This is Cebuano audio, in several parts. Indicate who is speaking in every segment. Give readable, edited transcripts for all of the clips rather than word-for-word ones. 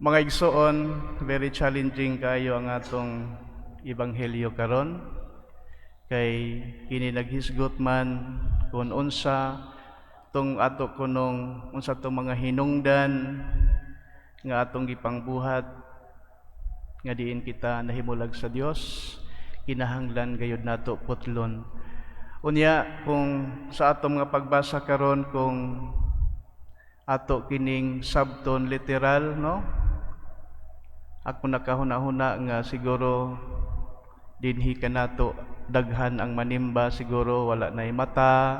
Speaker 1: Mga igsoon, very challenging kayo ang atong ebanghelyo karon kay kini naghisgot man kung unsa tong ato kunong, unsa tong mga hinungdan nga atong gipangbuhat nga diin kita nahimulag sa Dios, kinahanglan gayud nato putlon. Unya kung sa atong mga pagbasa karon, kung ato kining sabton literal, no, ako nakahuna-huna nga siguro dinhi kanato daghan ang manimba, siguro wala nay mata,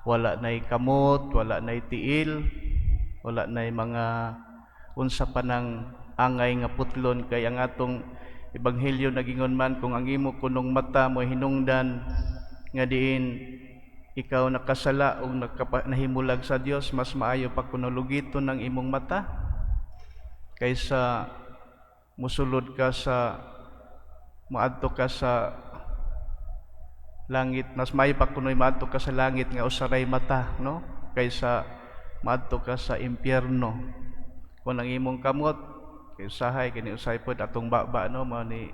Speaker 1: wala nay kamot, wala nay tiil, wala nay mga unsa pa nang angay nga putlon, kay ang atong ebanghelyo nagingon man kung ang imo kunong mata mo hinungdan nga diin ikaw nakasala o nahimulag sa Dios, mas maayo pa kuno lugiton ng imong mata kaysa musulod ka sa, moadto ka sa langit. Mas maayo pa kuno'y maadto ka sa langit nga usa ray mata, no, kaysa maadto ka sa impyerno kung ang imong kamot kay usahay kini, usahay pod atong baba, no, mao ni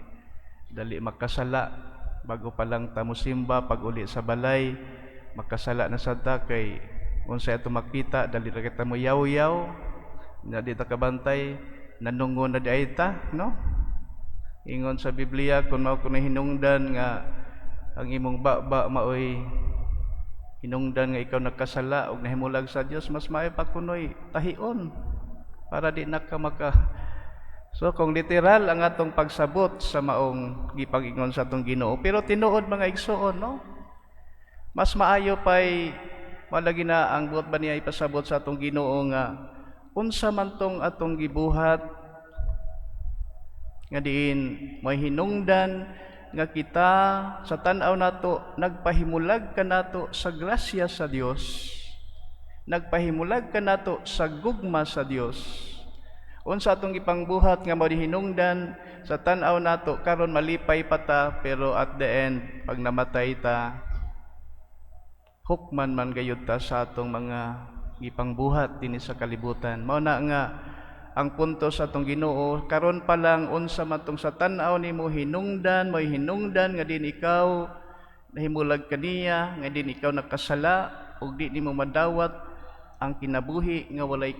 Speaker 1: dali makasala. Bago pa lang ta mosimba, pag uli sa balay makasala na sad ta, kay unsay ato makita dali ra kita mo yaw-yaw na di ta kabantay, nanungo na diay ta, no? Ingon sa Biblia, kung mao kuno hinungdan nga ang imong baba maoy hinungdan nga ikaw nagkasala og nahimulag sa Dios, mas maayo pa kuno'y tahion para di na ka maka. So kung literal ang atong pagsabot sa maong gipag-ingon sa atong Ginoo, pero tinuod, mga igsoon, no, mas maayo pay malagi na ang buot ba niya ipasabot sa atong Ginoo nga unsa man tong atong gibuhat nga diin may hinungdan nga kita sa tan-aw nato nagpahimulag kanato sa grasya sa Dios, nagpahimulag kanato sa gugma sa Dios. Unsa atong ipangbuhat nga mao hinungdan sa tan-aw nato karon malipay pa ta, pero at the end, pag namatay ta, hukman man gayud ta sa atong mga gipangbuhat dinhi sa kalibutan. Mao na nga ang punto sa atong Ginoo karon pa lang, unsa man tong sa tan-aw nimo hinungdan, may hinungdan nga din ikaw nahimulag kaniya, nga din ikaw nakasala ug di nimo madawat ang kinabuhi nga walay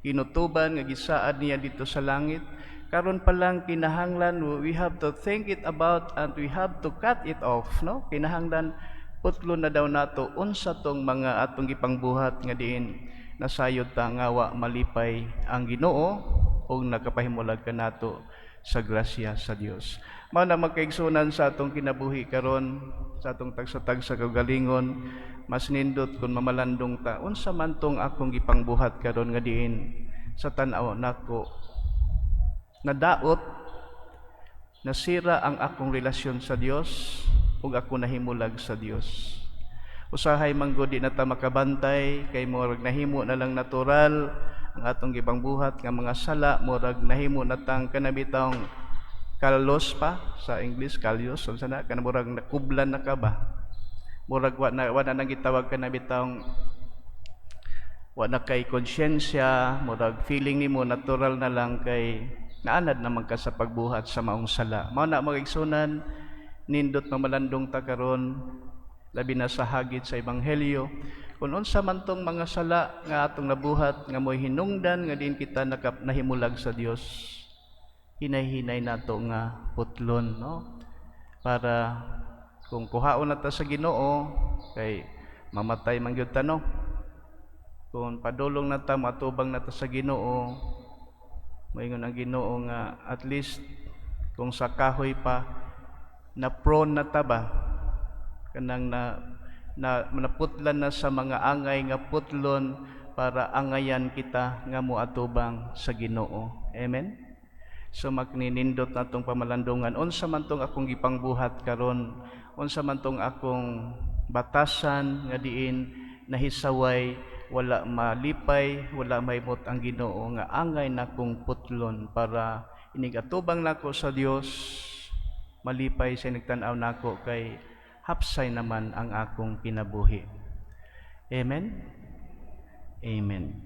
Speaker 1: kinutuban nga gisaad niya dito sa langit, karon pa lang kinahanglan we have to think it about and we have to cut it off, no? Kinahanglan putlo na daw nato unsa tong mga atong gipangbuhat nga diin nasayod ta nga wa malipay ang Ginoo ug nakapahimulag kanato sa grasya sa Dios. Mao na, magkaigsunan, sa atong kinabuhi karon, sa atong tagsa-tagsa kaugalingon, mas nindot kung mamalandong ta, unsa man tong akong gipangbuhat karon nga diin sa tan-aw nako nadaot, nasira ang akong relasyon sa Dios ug ako nahimulag sa Dios? Usahay man gud di na ta makabantay kay murag nahimo na lang natural ang atong gipangbuhat nga mga sala, murag nahimo na tang kanabitawng callous pa sa English, callous, unsa na kana, murag nakublan na ka ba, murag wa na nang gitawag kanabitawng wa na kay konsyensya, murag feeling nimo natural na lang kay naanad naman ka sa pagbuhat sa maong sala. Mao na, mga igsunan, nindot mamalandong ta karon, labi na sa hagit sa ebanghelyo, kung unsa man tong mga sala nga atong nabuhat nga mo'y hinungdan nga din kita nahimulag sa Dios, hinay-hinay nato nga putlon, no, para kung kuhaon na ta sa Ginoo, kay mamatay man gyud ta, no, kung padulong na ta, matubang na ta sa Ginoo, moingon ang Ginoo nga at least kung sa kahoy pa na prone na ta ba, kanang na na naputlan na sa mga angay nga putlon para angayan kita nga moatubang sa Ginoo. Amen. So magninindot natong pamalandungan, unsa man tong akong gipangbuhat karon, unsa man tong akong batasan nga diin nahisaway, wala malipay, wala mahimot ang Ginoo nga angay nakong putlon para inig atubang nako sa Dios, malipay sa nagtan-aw nako kay hapsay naman ang akong kinabuhi. Amen. Amen.